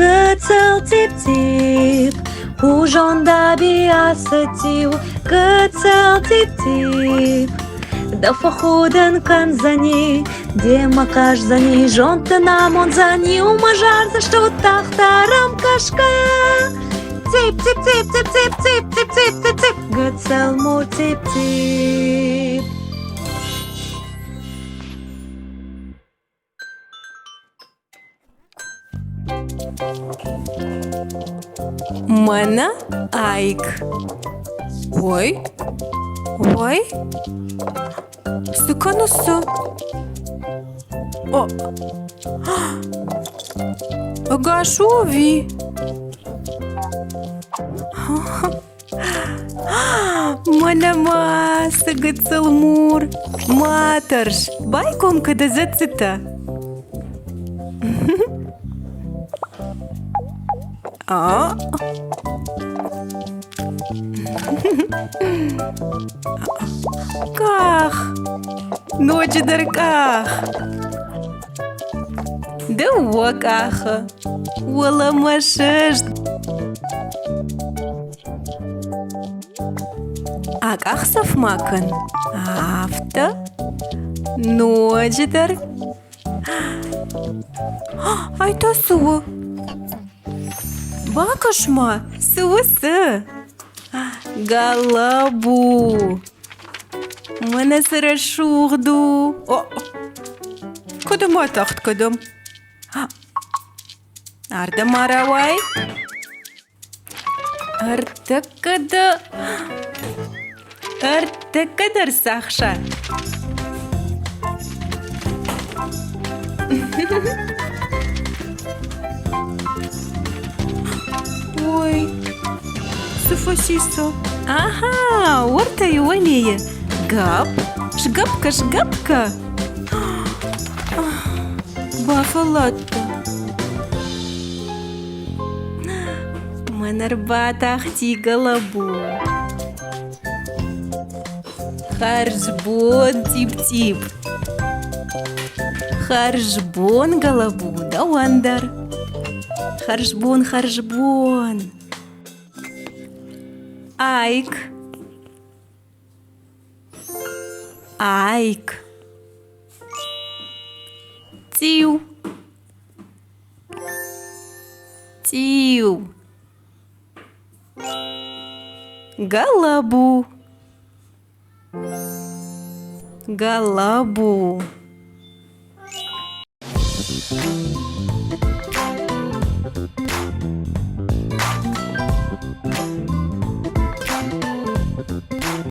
Гыццыл цъип-цъип, хъузон даби ацы цъиу, гыццыл цъип-цъип. Дӕ фӕхудын кӕндзӕни, демӕ хъаздзӕни, зонд дын амондзӕни, уымӕ зардзыстут тагъддӕр ӕм кӕсгӕ. Цъип, цъип, цъип, цъип, цъип, цъип, цъип, цъип, цъип, цъип, гыццыл мур цъип, цъип. Мӕнӕ айк. Ой, ой, цы кӕныс цы? О, ӕгас у ӕви? Мӕнӕ ма цы гыццыл мур! Ма тӕрс, байгом кӕ дӕ дзӕццытӕ. А? Къах! Ноджыдӕр къах! Дыууӕ къахы! Уӕлӕмӕ сыст! Акъахдзӕф ма кӕн. Афтӕ. Ноджыдӕр. Ай та цы у? Бакӕс-ма, цы у, цы? Гӕлӕбу. Мӕнӕ цы рӕсугъд у. О, куыд ма тагъд кӕдӕм? Ардӕм ма рауай. Ӕртӕккӕ дӕ ӕртӕккӕ дӕр цахса. Ой, цы фӕци цы? Ага, уӕртӕ уӕлейы. Гӕпп, сгӕпп-ка, сгӕпп-ка. Бафӕлладтӕн. Мӕн ӕрбатахти гӕлӕбу. Хӕрзбон, цъип-цъип. Хӕрзбон, гӕлӕбу, дӕуӕн дӕр. Хӕрзбон, хӕрзбон. Айк. Айк. Цъиу. Цъиу. Гӕлӕбу. Гӕлӕбу.